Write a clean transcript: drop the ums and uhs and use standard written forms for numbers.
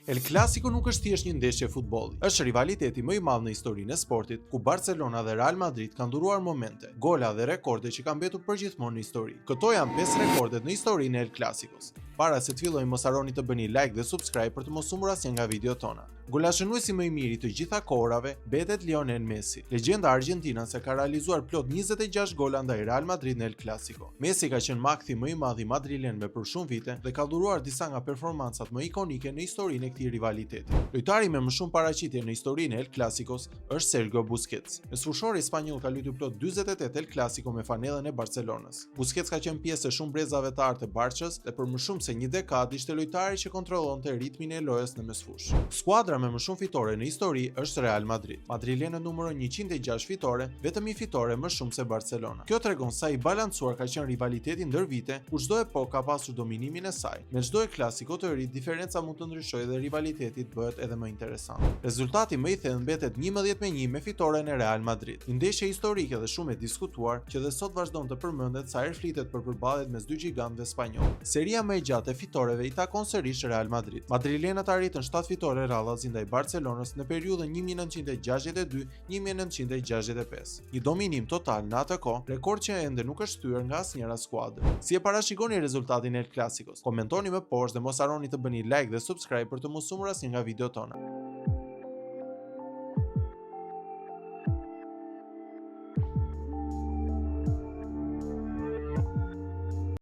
El Clasico nuk është thjesht një ndeshje futbolli, është rivaliteti më i madh në historinë e sportit, ku Barcelona dhe Real Madrid kanë dhuruar momente, gola dhe rekorde që kanë mbetur përgjithmonë në histori. Këto janë 5 rekordet në historinë e El Clasicos. Para se të fillojmë, mos harroni të bëni like dhe subscribe për të mos humbur asnjë nga videot tona. Golashënuesi më i mirë i të gjitha kohërave mbetet Lionel Messi. Legjenda argjentinase ka realizuar plot 26 gola ndaj Real Madrid në El Clasico. Messi ka qenë makthi më i madh i madrilenëve për shumë vite dhe ka dhuruar disa nga performancat më ikonike në historinë e këtij rivaliteti. Lojtari me më shumë paraqitje në historinë e El Clasicos është Sergio Busquets. Mesfushori spanjoll ka luajtur plot 48 El Clasico me fanellën e Barcelonës. Busquets ka qenë pjesë e shumë brezave të artë të Barçës dhe për më shumë se një dekadë ishte lojtari që kontrollonte ritmin e lojës në mesfushë. Skuadra me më shumë fitore në histori është Real Madrid. Madrilenët numërojnë 106 fitore, vetëm një fitore më shumë se Barcelona. Kjo tregon sa i balancuar ka qenë rivaliteti ndër vite, ku çdo epokë ka pasur dominimin e saj. Me çdo El Clasico të ri, diferenca mund të ndryshojë dhe rivaliteti të bëhet edhe më interesant. Rezultati më i thellë mbetet 11-1 me fitoren e Real Madrid. Një ndeshje historike dhe shumë e diskutuar, që dhe sot vazhdon të përmendet sa herë flitet për përballjet mes dy gjigantëve spanjollë. Seria më e gjatë e fitoreve i takon sërish Real Madrid. Madrilenët arritën 7 fitore radhazi ndaj Barcelonës në periudhën 1962-1965. Një dominim total në atë kohë, rekord që ende nuk është thyer nga asnjëra skuadër. Si e parashikoni rezultatin e El Clasicos? Komentoni më poshtë dhe mos harroni të bëni like dhe subscribe për të mos humbur asnjë nga videot tona.